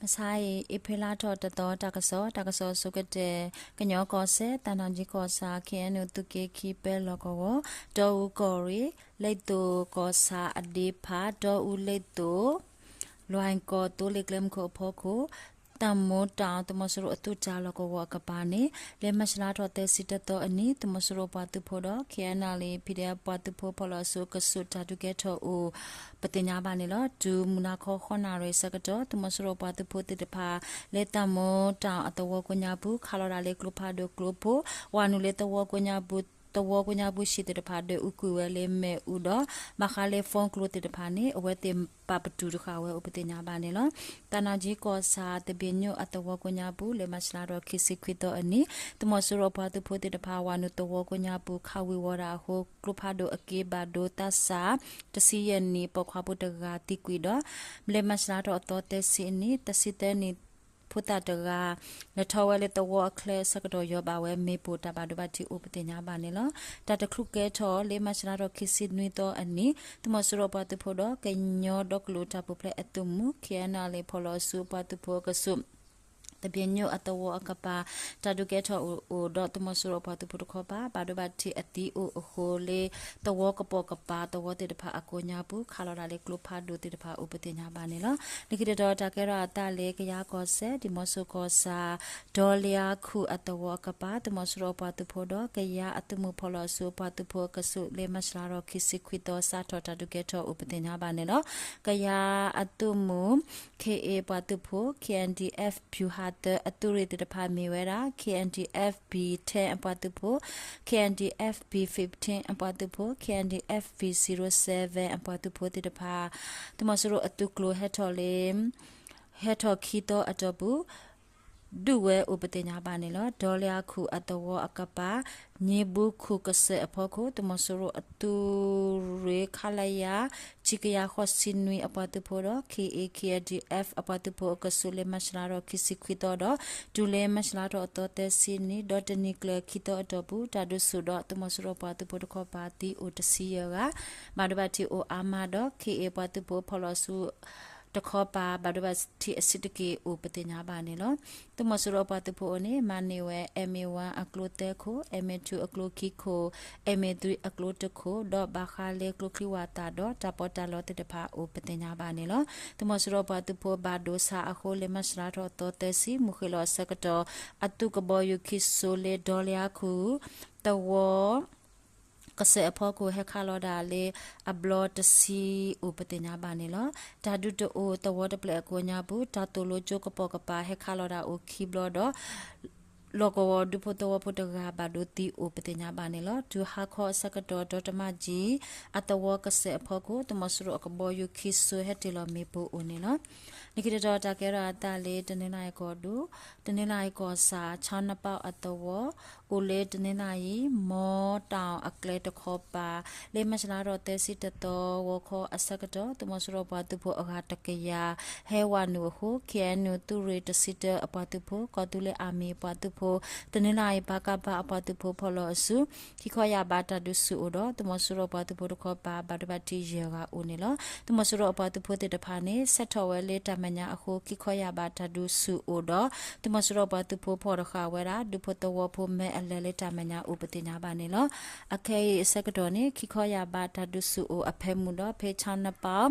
မဆါအံၤ အ့ဖြ့လါထီၣ်တသီ တၢ်ကစီၣ်, တၢ်ကစီၣ်အဆိကတၢၢ်, ကညီကီၢ်စဲၣ် သံတောင်ကြီးကီၢ်ဆၣ် ခ့ၣ်အဲၣ်ယူၣ် သုးက့ခံ ပဲလီၢ်ကဝီၤ, တီအူကီၢ်ရ့ၣ်, လ့သိၣ်ကီၢ်ဆၣ်အဒ့ဖး တီအူလ့သိၣ် လွဲၢ်ကီၢ်သိလ့ၣ်ကျဲမုၢ်ခိၣ်အဖီခိၣ် တၢ်မိၣ်တၢ်အီၣ် သုးမီၤစိရိၤအသုးတၢ်လီၢ်ကဝီၤအကပၤန့ၣ် လၢမၢ်ၡးလါထီၣ်သၢဆံတသီအနံၤ သုးမီၤစိရိၤပှၤသုးဖိဒီး ခ့ၣ်အဲၣ်ယူၣ် ပီၣ်ဒဲး ပှၤသုးဖိဖီၣ်လီၤအစုအကဆူး တၢ်ဒုးကဲထီၣ်အိၣ် ပသ့ၣ်ညါဘၣ်န့ၣ်လီၤ. တုၤမုၢ်နၤခီ ဃုနၣ်ရံၣ်ဆၢကတီၢ် သုးမီၤစိရိၤပှၤသုးဖိသ့ၣ်တဖၣ် လၢတၢ်မိၣ်တၢ်အီၣ်အသဝီကိးညါပူၤ ခးလီၤဒၣ်လၢကျိဖးဒိၣ်ကျိဖိ ဝၤနုာ်လၢသဝီကိးညါပူၤ သဝီကိးညါပူၤ ဟံၣ်သ့ၣ်တဖၣ်ဒွဲၣ်အူကွံာ်ဝဲလၢမ့ၣ်အူဒီး ဘၣ်ဃးလၢ phone ကျိသ့ၣ်တဖၣ်န့ၣ် အဝဲသ့ၣ်ပာ်ပတုာ်တဃာ်ဝဲအိၣ် ပသ့ၣ်ညါဘၣ်န့ၣ်လီၤ. သံတောင်ကြီးကီၢ်ဆၣ် သဘ့ၣ်ညိၣ်အသဝီကိးညါပူၤ လၢမၢ်ၡးလါထီၣ်ခံဆံခွံသီအနံၤ သုးမီၤစိရိၤအပှၤသုးဖိသ့ၣ်တဖၣ် ဝၤနုာ်သဝီကိးညါပူၤ ခးဝံၤဝီၤဒၣ်အဃိ ကျိဖးဒိၣ်အက့ဘၣ်ဒိ သးစၢ် တဆံယဲၢ်နံၣ် ပိာ်ခွါဖိတဂၤသံကွံာ်ဒီး လၢမၢ်ၡးလါထီၣ်အသီသၢဆံအနံၤ တဆံသၢနံၣ် ဖိသၣ်တဂၤ လဲၤထီၣ်ဝဲလၢသဝီအချၢအဆၢကတီၢ် ယီၤဘၣ်ဝဲမ့ၣ်ပိၢ် တၢ်ဘၣ်ဒိဘၣ်ထံးအိၣ် ပသ့ၣ်ညါဘၣ်န့ၣ်လီၤ. တၢ်တချုးကဲထီၣ် လၢမၢ်ၡးလါထီၣ်ခံဆံနွံသီအနံၤ သုးမီၤစိရိၤအပှၤသုးဖိဒီး ကညီဒီကလုာ်တၢ်ပူၤဖျဲးအသုးမုၢ် ခ့ၣ်အဲၣ်ယူၣ် ဖီၣ်လီၤအစုအပှၤသုးဖိအကဆူး သဘ့ၣ်ညိၣ်အသဝီအကပၤ တၢ်ဒုးကဲထီၣ်အိၣ်ဒီး သုးမီၤစိရိၤအပှၤသုးဖိတခီပၤ ဘၣ်ဒိဘၣ်ထံးအသံအိၣ်အဃိလၢ သဝီကပိာ်ကပၤသဝီသ့ၣ်တဖၣ်အကိးညါပူၤ ခးလီၤဒၣ်လၢကျိဖးဒိၣ်သ့ၣ်တဖၣ်အိၣ် ပသ့ၣ်ညါဘၣ်န့ၣ်လီၤ. လၢခံတတီၤတၢ်ကဲထီၣ်အသးလၢ ကယၤကီၢ်စဲၣ် ဒံၣ်မီၣ်စိၣ်ကီၢ်ဆၣ် ဒီလ့အါခူၣ်အသဝီအကပၤ သုးမီၤစိရိၤအပှၤသုးဖိဒီး ကယၤအသုးမုၢ်ဖီၣ်လီၤအစုအပှၤသုးဖိအကဆူး လၢမၢ်ၡးလါထီၣ်ခံဆံခွံသီ စးထီၣ်တၢ်ဒုးကဲထီၣ်အိၣ် ပသ့ၣ်ညါဘၣ်န့ၣ်လီၤ. ကယၤအသုးမုၢ် ခ့ၣ်အ့ၣ် ပှၤသုးဖိ ခ့ၣ်အဲၣ်ယူၣ် ဗျူဟာသၢ အသုးရ့ၣ်သ့ၣ်တဖၣ်မ့ၢ်ဝဲဒၣ် ခ့ၣ်အဲၣ်ယူၣ် ဘီ ten အပှၤသုးဖိ, ခ့ၣ်အဲၣ်ယူၣ် ဘီ fifteen အပှၤသုးဖိ, ခ့ၣ်အဲၣ်ယူၣ် ဘီ zero seven အပှၤသုးဖိသ့ၣ်တဖၣ် သုးမီၤစိရိၤအသုးကျိၤဟဲထီၣ်လၢ ဟဲထီၣ်ခံသီအတီၢ်ပူၤ ဒုးဝဲအိၣ် ပသ့ၣ်ညါဘၣ်န့ၣ်လီၤ. ဒီလ့အါခူၣ်အသဝီအကပၤ ည့ဘူးခူၣ်ကစၢၢ်အဖီခိၣ် သုးမီၤစိရိၤအသုးရ့ၣ် ခလရ ခံကယၤဃိးဆံနွံ အပှၤသုးဖိဒီး ခ့ၣ်အ့ၣ် ခ့ၣ်အဲၣ်ယူၣ် F အပှၤသုးဖိအကဆူး လၢမၢ်ၡးလါထီၣ်ခံဆံခွံသီဒီး တုၤလၢမၢ်ၡးလါထီၣ်အသီသၢဆံနံၤ ဒီးတနံၤကျၢၤခံသီအတီၢ်ပူၤ တၢ်ဒုးဆူၣ်ဒီး သုးမီၤစိရိၤပှၤသုးဖိတခီပၤသံအိၣ်တဆံယဲၢ်ဂၤ ဘၣ်ဒိဘၣ်ထံးအိၣ်အါမးဒီး ခ့ၣ်အ့ၣ် ပှၤသုးဖိဖီၣ်လီၤအစု တခီပၤ ဘၣ်ဒိဘၣ်ထံးအဆံးတက့ၢ်အိၣ် ပသ့ၣ်ညါဘၣ်န့ၣ်လီၤ. သုးမီၤစိရိၤအပှၤသုးဖိအအိၣ်န့ၣ် မၤန့ၢ်ဝဲ M A one အကျိသၢခိၣ်, M A two အကျိတခိၣ်, M A three အကျိတခိၣ် ဒီးဘၣ်ဃးလၢကျိချံဝၣ်သၣ်ဒီးတၢ်ပီးတၢ်လီသ့ၣ်တဖၣ်အိၣ် ပသ့ၣ်ညါဘၣ်န့ၣ်လီၤ. သုးမီၤစိရိၤအပှၤသုးဖိဘၣ်ဒိဆါအဃိ လၢမၢ်ၡးလါထီၣ်သီသၢဆံ မုၢ်ဃ့ၢ်လီၤအဆၢကတီၢ် အသုးကဘီယူၤခံစိလၢဒီလ့အါခူၣ် သဝီ ကစၢၢ်အဖီခိၣ် ဟဲခးလီၤဒၣ်လၢအဘျီတဆံအိၣ် ပသ့ၣ်ညါဘၣ်န့ၣ်လီၤ. တၢ်ဒုးတအိၣ်သဝီတဖျၢၣ်အကိးညါပူၤ တၢ်သိၣ်လိကၠိကပိာ်ကပၤ ဟဲခးလီၤဒၣ်အိၣ်ခံဘျီဒီး လီၢ်ကဝီၤဒူဖိသဝီဖိတဂၤ ဘၣ်ဒိသံအိၣ် ပသ့ၣ်ညါဘၣ်န့ၣ်လီၤ. တုၤဟါခီအဆၢကတီၢ် ဒီတမၣ်ကၠံ အသဝီကစၢၢ်အဖီခိၣ် သုးမီၤစိရိၤအကဘီယူၤခံစိ ဟဲတ့ၢ်လီၤမ့ၣ်ပိၢ်အိၣ်န့ၣ်လီၤ. လၢခံတတီၤ တၢ်ကဲထီၣ်အသးလၢ တနီသရံၣ်ကီၢ်ဒိၣ်, တနီသရံၣ်ကီၢ်ဆၣ် ချီနပီၣ်အသဝီ အိၣ်လၢတနီသရံၣ် မီတၢ်အီၣ်အကျဲတခီပၤ လၢမၢ်ၡးလါထီၣ်သၢဆံတသီ ဂီၤခီအဆၢကတီၢ် သုးမီၤစိရိၤပှၤသုးဖိအဂၤတကယၤ ဟဲဝၤနုာ်အဃိ ခ့ၣ်အဲၣ်ယူၣ် သုးရ့ၣ်တဆံတၢအပှၤသုးဖိ, ကီၢ်သူလ့ၤအမံၤအပှၤသုးဖိ, တနီသရံၣ် ပကဖ အပှၤသုးဖိဖီၣ်လီၤအစု ခံခီယၢ်ဘးတၢ်ဒုးဆူၣ်အိၣ်ဒီး သုးမီၤစိရိၤပှၤသုးဖိတခီပၤ ဘၣ်ဒိဘၣ်ထံးယဲၢ်ဂၤအိၣ်န့ၣ်လီၤ. သုးမီၤစိရိၤအပှၤသုးဖိသ့ၣ်တဖၣ်န့ၣ် ဆဲးထီၣ်ဝဲလၢတၢ်မဲာ်ညါအဃိ ခံခီယၢ်ဘးတၢ်ဒုးဆူၣ်အိၣ်ဒီး သုးမီၤစိရိၤပှၤသုးဖိဖီၣ်တဃာ်ဝဲဒၣ် ဒူဖိသဝီဖိမဲအလဲၤလၢတၢ်မဲာ်ညါအိၣ် ပသ့ၣ်ညါဘၣ်န့ၣ်လီၤ. အခဲအံၤအဆၢကတီၢ်န့ၣ် ခံခီယၢ်ဘးတၢ်ဒုးဆူၣ်အိၣ်အဖၢမုၢ်ဒီး ဖဲချီနပီၣ်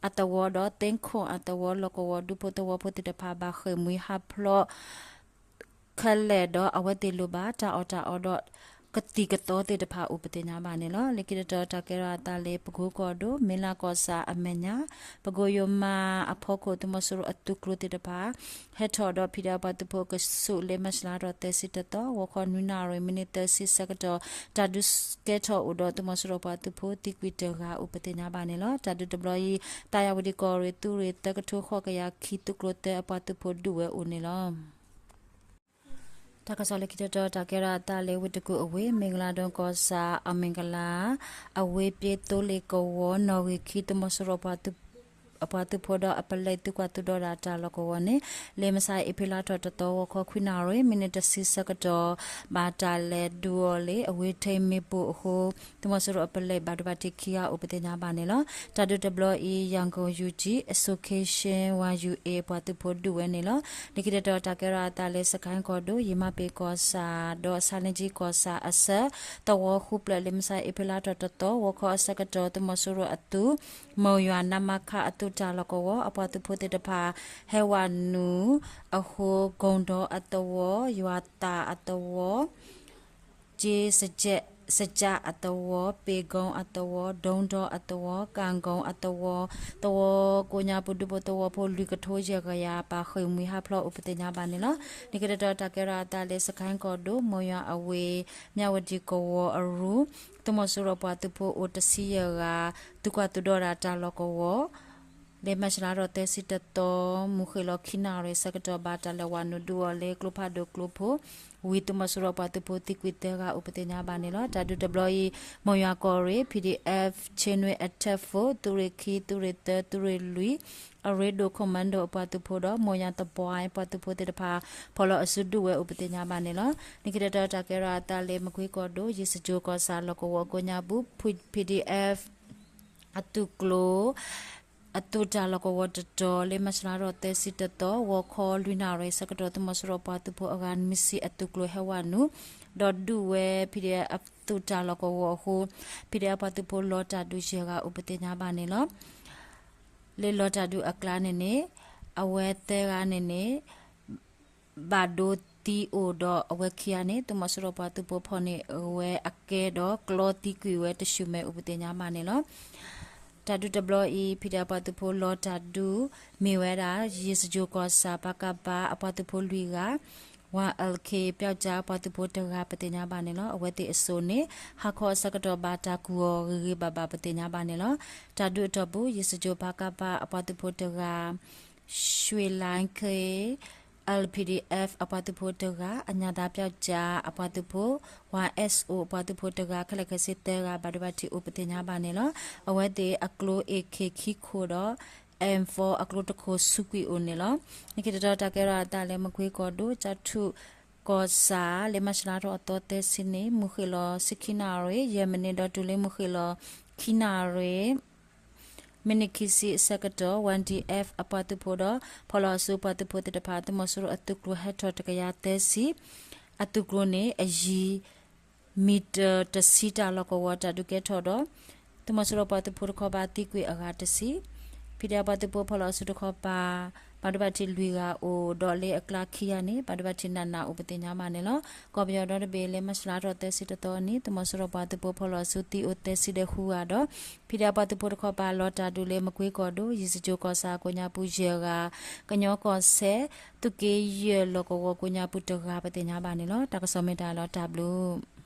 အသဝီဒီး သ့ၣ်ခိၣ်အသဝီ လီၢ်ကဝီၤဒူဖိသဝီဖိသ့ၣ်တဖၣ် ဘၣ်ဃ့ၢ်မှံဟးဖျိး ခဲလၢာ်ဒီး အဝဲသ့ၣ်လိၣ်ဘၣ်တၢ်အီၣ်တၢ်အီဒီး ကသံၣ်ကသီသ့ၣ်တဖၣ်အိၣ် ပသ့ၣ်ညါဘၣ်န့ၣ်လီၤ. လၢခံတတီၤ တၢ်ကဲထီၣ်အသးလၢ ပကိကီၢ်ဒိၣ် မ့ၢ်လၢကီၢ်ဆၣ်အမဲာ်ညါ ပကိယိၤမးအဖီခိၣ် သုးမီၤစိရိၤအသုးကျိၤသ့ၣ်တဖၣ် ဟဲထီၣ်ဒီး PDF ပှၤသုးဖိအကဆူး လၢမၢ်ၡးလါထီၣ်သၢဆံတသီ ဂီၤခီနွံနၣ်ရံၣ် မံးနံးသၢဆံဆၢကတီၢ် တၢ်ဒုးကဲထီၣ်အိၣ်ဒီး သုးမီၤစိရိၤပှၤသုးဖိသံကွံာ်တဂၤအိၣ် ပသ့ၣ်ညါဘၣ်န့ၣ်လီၤ. တၢ်ဒုးတဘျီအံၤ သးယၤဝံၤဒံးကီၢ်ရ့ၣ် သုးရ့ၣ်သၢကထိဃိးကယၤခံ သုးကျိၤသၢအပှၤသုးဖိဒုးဝဲအိၣ်န့ၣ်လီၤ. တၢ်ကစီၣ်လၢခံတတီၤ တၢ်ကဲထီၣ်အသးလၢ ဝ့ၢ်တကူၣ်အဝ့ၢ် မ့ၢ်ကလၤဒိကီၢ်ဆၣ် အမ့ၢ်ကလၤ အဝ့ၢ်ပၠ့သိလ့ၣ်ကဝီၤ နီၣ်ဂံၢ်ခံ သုးမီၤစိရိၤပှၤသုး အပှၤသုးဖိဒီးအပလဲၤသုးကွၢ်သုးဒီးဒၣ်တၢ်လီၢ်ကဝီၤန့ၣ် လၢမုၢ်ဆါအ့ဖြ့လါထီၣ်တသီ ဂီၤခီခွံနၣ်ရံၣ် မံးနံးတဆံဆၢကတီၢ် ဘၣ်တၢ်လဲၤဒုးအီၤလၢ အဝ့ၢ်ထံးမ့ၣ်ပိၢ်အဃိ သုးမီၤစိရိၤအပလဲၤဘၣ်ဒိဘၣ်ထံးခံဂၤအိၣ်ပသ့ၣ်ညါဘၣ်န့ၣ်လီၤ. တၢ်ဒုးတဘျီအံၤ ရန်ကုန် ယူကီ association ဝါယူၤအ့ အပှၤသုးဖိဒုးဝဲန့ၣ်လီၤ. လၢခံတတီၤတၢ်ကဲထီၣ်အသးလၢ စကဲၣ်ကီၢ်ဒိၣ် ယမၤပ့ၤကီၢ်ဆၣ် ဒီးဆါလ့ကၠံကီၢ်ဆၣ်အဆၢ သဝီဃုဖျၢၣ် လၢမုၢ်ဆါအ့ဖြ့လါထီၣ်တသီ ဂီၤခီအဆၢကတီၢ် သုးမီၤစိရိၤအသုး မိၢ်ယွၤ နမခ အသုးတၢ်လီၢ်ကဝီၤ အပှၤသုးဖိသ့ၣ်တဖၣ် ဟဲဝဲနုာ်အဃိ ဂုၢ်ဒီအသဝီ, ယွၤသၣ်အသဝီ, က့ စကၠဲၣ်အသဝီ, ပ့ၤကိအသဝီ, ဒိဒီအသဝီ, ကၣ်ကိအသဝီ, သဝီကိးညါပူၤ ဒူဖိသဝီဖိ လွံၢ်ကထိယဲၢ်ကယၤ ပာ်ဃ့ၢ်မှံဟးဖျိးအိၣ်ပသ့ၣ်ညါဘၣ်န့ၣ်လီၤ. လၢခံတတီၤတၢ်ကဲထီၣ်အသးလၢ စကဲၣ်ကီၢ်ဒိၣ် မိၢ်ယွၤအဝ့ၢ် မၠၣ်ဝတံၣ်ကဝီၤအရူၢ် သုးမီၤစိရိၤပှၤသုးဖိအိၣ်တဆံယဲၢ်ဂၤ သုးကွၢ်သုးဒီးဒၣ်တၢ်လီၢ်ကဝီၤ လၢမၢ်ၡးလါထီၣ်သၢဆံတသီ မုၢ်ဃ့ၢ်လီၤခံနၣ်ရံၣ်ဆၢကတီၢ် ဘၣ်တၢ်လဲၤဝဲနုာ်ဒုးအီၤလၢကျိဖးဒိၣ်ကျိဖိ ဝံၤသုးမီၤစိရိၤပှၤသုးဖိသံကွံာ်သၢဂၤအိၣ်ပသ့ၣ်ညါဘၣ်န့ၣ်လီၤ. တၢ်ဒုးတဘျီအံၤ မိၢ်ယွၤကီၢ်ရ့ၣ် PDF ဆ့နွံအထၢၣ်ဖိ သုးရ့ၣ်ခံ သုးရ့ၣ်သၢ သုးရ့ၣ်လွံၢ် အရ့ဒိၣ် commando အပှၤသုးဖိဒီး မိၢ်ယွၤသဘှါအပှၤသုးဖိသ့ၣ်တဖၣ် ဖီၣ်လီၤအစုဒုးဝဲအိၣ်ပသ့ၣ်ညါဘၣ်န့ၣ်လီၤ. လၢခံတတီၤတၢ်ကဲထီၣ်အသးလၢ မကွ့ကီၢ်ဒိၣ် ယ့ၣ်စကၠိၤကီၢ်ဆၣ်လီၢ်ကဝီၤကိးညါပူၤ PDF အသုးကျိၤ အသုးတၢ်လီၢ်ကဝီၤတတီၤ လၢမၢ်ၡးလါထီၣ်သၢဆံတသီ ဂီၤခီလွံၢ်နၣ်ရံၣ်ဆၢကတီၢ် သုးမီၤစိရိၤပှၤသုးဖိအဂၤနွံဆံအသုးကျိၤဟဲဝဲနုာ် ဒီးဒုးဝဲ PDF အသုးတၢ်လီၢ်ကဝီၤအဃိ PDF ပှၤသုးဖိလီၤတၢ်ဒုးယဲၢ်ဂၤအိၣ်ပသ့ၣ်ညါဘၣ်န့ၣ်လီၤ. လၢလီၤတၢ်ဒုးအကျါန့ၣ်န့ၣ် အဝဲသၢဂၤန့ၣ်န့ၣ် ဘၣ်ဒိသံအိၣ်ဒီးအဝဲခံဂၤန့ၣ် သုးမီၤစိရိၤပှၤသုးဖိဖီၣ်န့ၢ်ဝဲအကဲဒီးကျီသံကွံာ်ဝဲတဆူၣ်မဲာ်အိၣ်ပသ့ၣ်ညါဘၣ်န့ၣ်လီၤ. တၢ်ဒုးတဘျီအံၤ PDF ပှၤသုးဖိလီၤတၢ်ဒုး မ့ၢ်ဝဲဒၣ် ယ့ၣ်စကၠိၤကီၢ်ဆၣ် ပကဖ အပှၤသုးဖိလွံၢ်ဂၤ ဝါ အၣ်လ်ခ့ ပျောက်ကျား အပှၤသုးဖိတဂၤပသ့ၣ်ညါဘၣ်န့ၣ်လီၤ. အဝဲသ့ၣ်အစိၣ်န့ၣ် ဟါခီအဆၢကတီၢ်ဘၣ်တၢ်ကူၣ်အီၤဂ့ၤဂ့ၤဘၣ်ဘၣ်ပသ့ၣ်ညါဘၣ်န့ၣ်လီၤ. တၢ်ဒုးအတီၢ်ပူၤ ယ့ၣ်စကၠိၤ ပကဖ အပှၤသုးဖိတဂၤ ရွှေလိုင်းခေး LPDF အပှၤသုးဖိတဂၤ အညၣ်သၣ်ပျောက်ကျား အပှၤသုးဖိ ဝါ အ့ၣ်အိၣ် အပှၤသုးဖိတဂၤ ခဲလၢာ်ခဲဆ့သၢဂၤ ဘၣ်ဒိဘၣ်ထံးအိၣ်ပသ့ၣ်ညါဘၣ်န့ၣ်လီၤ. အဝဲသ့ၣ်အကျိ AK ခံခိၣ်ဒီး M four အကျိတခိၣ်ဆူးကွံာ်အိၣ်န့ၣ်လီၤ. လၢခံတတီၤတၢ်ကဲထီၣ်အသးလၢ မကွ့ကီၢ်ဒိၣ် ကၠီထူၣ်ကီၢ်ဆၣ် လၢမၢ်ၡးလါထီၣ်အသီသၢဆံန့ၣ် မုၢ်ဃ့ၢ်လီၤဆံခံနၣ်ရံၣ် ယဲၢ်မံးနံးဒီးတုၤလၢမုၢ်ဃ့ၢ်လီၤခံနၣ်ရံၣ် မံးနံးခံဆံအဆၢကတီၢ် ဝါ ဒီအ့ၣ် အပှၤသုးဖိဒီး ဖီၣ်လီၤအစုပှၤသုးဖိသ့ၣ်တဖၣ် သုးမီၤစိရိၤအသုးကျိၤဟဲထီၣ်တကယၤသၢဆံ အသုးကျိၤန့ၣ် အယံၤ မံးတၢၢ်တဆံတၢ်လီၢ်ကဝီၤတၢ်ဒုးကဲထီၣ်ဒီး သုးမီၤစိရိၤပှၤသုးဖိတခီပၤသံကွံာ်အဂၤတဆံ ဖံးဒဲးပှၤသုးဖိဖီၣ်လီၤအစုတခီပၤ ဘၣ်ဒိဘၣ်ထံးလွံၢ်ဂၤအိၣ်ဒီးလၢအကျါခံဂၤန့ၣ် ဘၣ်ဒိဘၣ်ထံးနးနးအိၣ်ပသ့ၣ်ညါဘၣ်န့ၣ်လီၤ. ကီၢ်ပယီၤဒီတဘ့ၣ်လၢမၢ်ၡးလါထီၣ်သၢဆံတသီန့ၣ် သုးမီၤစိရိၤပှၤသုးဖိဖီၣ်လီၤအစုသံအိၣ်သၢဆံဒီးဃုဂၤဒီး ဖံးဒဲးပှၤသုးဖိတခီပၤလီၤတၢ်ဒုးလၢမကွ့ကီၢ်ဒိၣ် ယံၤစကၠိၤကီၢ်ဆၣ်ကိးညါပူၤယဲၢ်ဂၤ ကညီကီၢ်စဲၣ် သုးက့ယဲၢ်လီၢ်ကဝီၤကိးညါပူၤတဂၤပသ့ၣ်ညါဘၣ်န့ၣ်လီၤ. တၢ်ကစီၣ်မ့ၢ်တၢ်လီၤတၢ်ဘျုး